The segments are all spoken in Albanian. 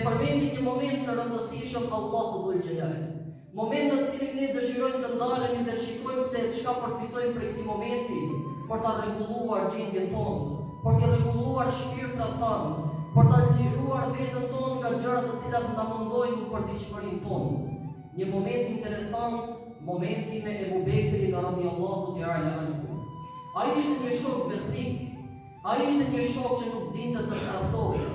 përmendi një moment të rëndësishëm Allahu Dhul Xhelal. Moment në të cilin ne dëshirojmë të ndalemi dhe të shikojmë se çka përfitojmë prej këtij momenti për ta rregulluar gjendjen tonë, për t'i rregulluar shpirtrat tanë, për ta liruar veten tonë nga gjërat të cilat na mundojnë në përditshmërinë tonë. Një moment interesant, momenti me Ebu Bekrin radijallahu teala anhu. Ai ishte një shok besnik, Ai ishte një shok që nuk dinte të tradhtojë.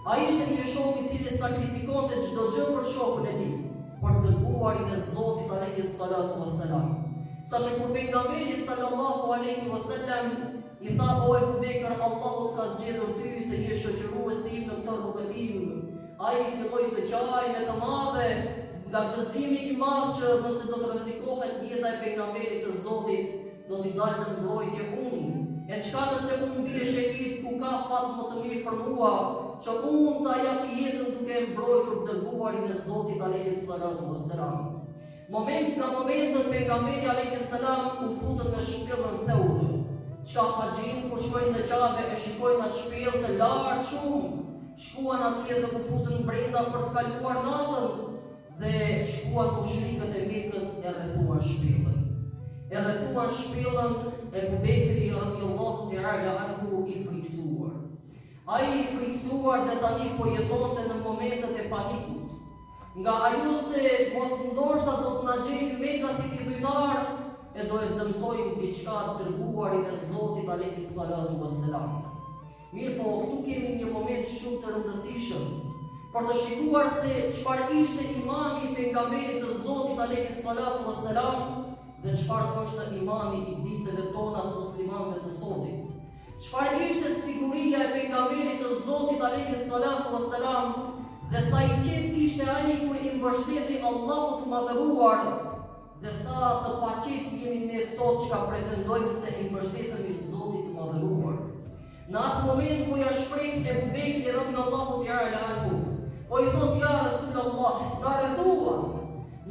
Ai ishte një shok i cili sakrifikonte çdo gjë për shokun e tij, për të dërguarin e Zotit alejhi salatu ue selam. Saqë kur Pejgamberi sallallahu alejhi ue selem i tha o Ebu Bekër Allahu të ka zgjedhur ty të jesh shoqëruesi im në këtë rrugëtim, ai filloi të qajë me të madhe nga gëzimi i madh që nëse do të rrezikohet jeta e Pejgamberit të Zotit, Do t'i dal në mbrojtje unë. E çka nëse unë bie shehid ku ka fat më të mirë për mua, që unë ta jap jetën duke e mbrojtur të dërguarin e Zotit alejhi salatu ue selam. Moment nga momentet Pejgamberi alejhi selam u futën në shpellën Theur. Çka haxhinjtë kur shkojnë në Qabe e shikojnë atë shpellë të lartë shumë, shkuan atje dhe u futën brenda për të kaluar natën, Dhe shkuan mushrikët e Mekës e rrethuan shpellën. E rrethuan shpellën Ebu Bekri radijallahu teala anhu i frikësuar. Ai i frikësuar dhe tani po jetonte në momentet e panikut. Nga ajo se mos ndoshta do të na gjejnë mekasit idhujtarë e do e dëmtojnë diçka të dërguarin e Zotit alejhi salatu vesselam. Mirëpo, këtu kemi një moment shumë të rëndësishëm, për të shikuar se çfarë ishte imani i Pejgamberit të Zotit alejhi salatu ue selam dhe çfarë është imani i ditëve tona të muslimanëve të sotit. Çfarë ishte siguria e Pejgamberit të Zotit alejhi salatu ue selam dhe sa i qetë ishte ai kur i mbështetej Allahut të Madhëruar Dhe sa të paqetë jemi ne sot çka pretendojmë se i mbështetemi Zotit të Madhëruar. Në atë moment po ia shpreh Ebu Bekri radijallahu teala anhu, po i thotë ja Resulallah, na rrethuan,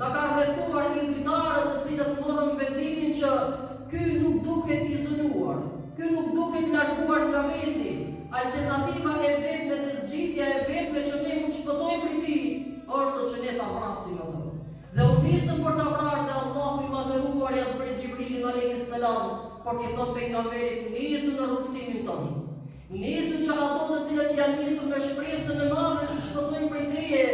na kanë rrethuar idhujtarët të cilët morën vendimin që ky nuk duket izoluar, ky nuk duket larguar nga vendi, alternativa e vetme dhe zgjidhja e vetme që ne mund të shpëtojmë prej tij është që ne ta vrasim atë. Dhe u nisën për ta vrarë dhe Allahu i Madhëruar ia zbret Xhibrilin alejhi selam për t'i thënë Pejgamberit nisu në rrugëtimin tënd. Nisu që ato të cilët janë nisur me shpresën e madhe që të shpëtojnë prej teje,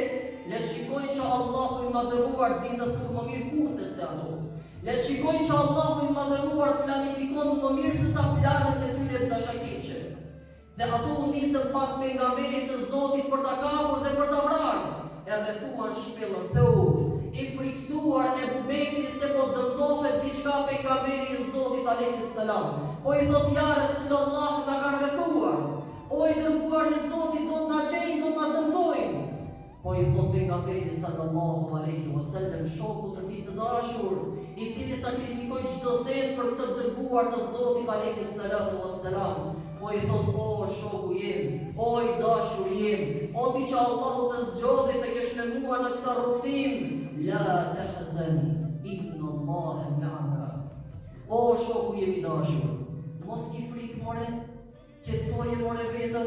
le të shikojnë që Allahu i Madhëruar di të thurë më mirë kurthe se ato. Le të shikojnë që Allahu i Madhëruar planifikon më mirë se sa planet e tyre dashakeqe. Dhe ato u nisën pas Pejgamberit të Zotit për ta kapur dhe për ta vrarë. E rrethuan shpellën Theur. I frikësuar Ebu Bekri se po dëmtohet diçka Pejgamberi i Zotit alejhi selam, po i thotë ja Resulallah na kanë rrethuar. O i dërguar i Zotit do të na gjejnë do të na dëmtojnë. Po i thotë Pejgamberi sallallahu alejhi ue sellem shokut të tij të dashur, i cili sakrifikoi çdo send për këtë të dërguar të Zotit alejhi salatu ue selam, po i thotë o shoku jem, o i dashuri jem, o ti që Allahu të zgjodhi të jesh me mua në këtë rrugëtim, la tehzen inna Allahe me'ana. O shoku jem i dashur, mos ki frikë more, Qetësoje more veten,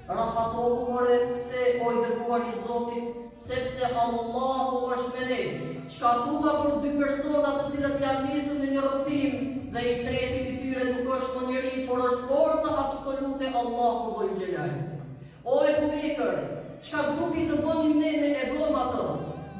rahatohu more pse o i dërguar i Zotit, sepse Allahu është me ne. Çka thua për dy persona të cilët janë nisur në një rrugëtim dhe i treti i tyre nuk është më njeri, por është forca absolute Allahu dhul xhelal. O Ebu Bekër, çka dukej të bënim ne ne e bëmë atë.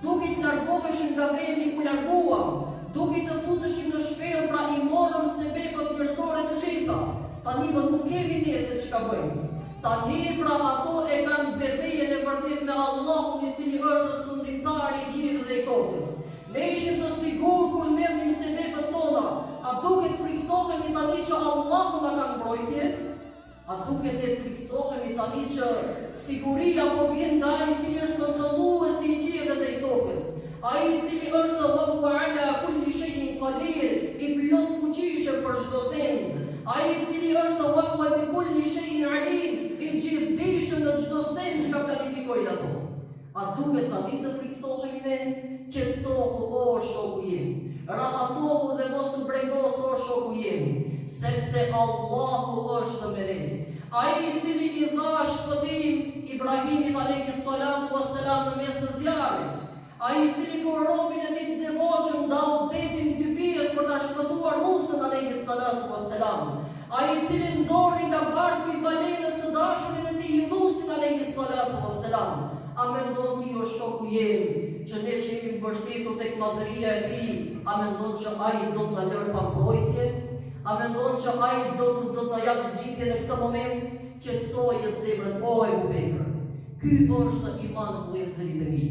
Dukej të largoheshim nga vendi u larguam, dukej të futeshim në shpellë pra i morëm sebepet njerëzore të gjitha. Tani më nuk kemi ne se çka bëjmë. Tani pra ato e kanë betejën e vërtetë me Allahun i cili është sundimtari i qiejve dhe i tokës. Ne ishim të sigurt kur merrnim sebepet tona, a duket frikësohemi tani që Allahu na ka në mbrojtje? A duket ne të frikësohemi tani që siguria po vjen nga Ai i cili është kontrolluesi i qiejve dhe i tokës, Ai i cili është wa huwa ala kulli shay'in qadir, i plotfuqishëm për çdo send, Ai i cili është wa huwa bi kulli shay'in alim, i gjithëdijshëm në çdo send çka planifikojnë ato. A duket tani të frikësohemi ne? Qetësohu o shoku im, rahatohu dhe mos u brengos o shoku im, sepse Allahu është me ne. Ai i cili i dha shpëtim. Ibrahimit alejhi salatu ue selam në mes të zjarrit, Ai i cili për robin e tij të devotshëm ndau detin në dy pjesë për ta shpëtuar Musën alejhi salatu ue selam, Ai i cili nxori nga barku i balenës të dashurin e tij Junusin alejhi salatu ue selam, a mendon ti o shoku jem që ne që jemi mbështetur tek madhëria e tij, a mendon që Ai do të na lërë pa mbrojtje? A mendon që Ai do të do të na japë zgjidhje në këtë moment? Qetësoje zemrën o Ebu Bekër. Ky është iman vëllezërit e mi.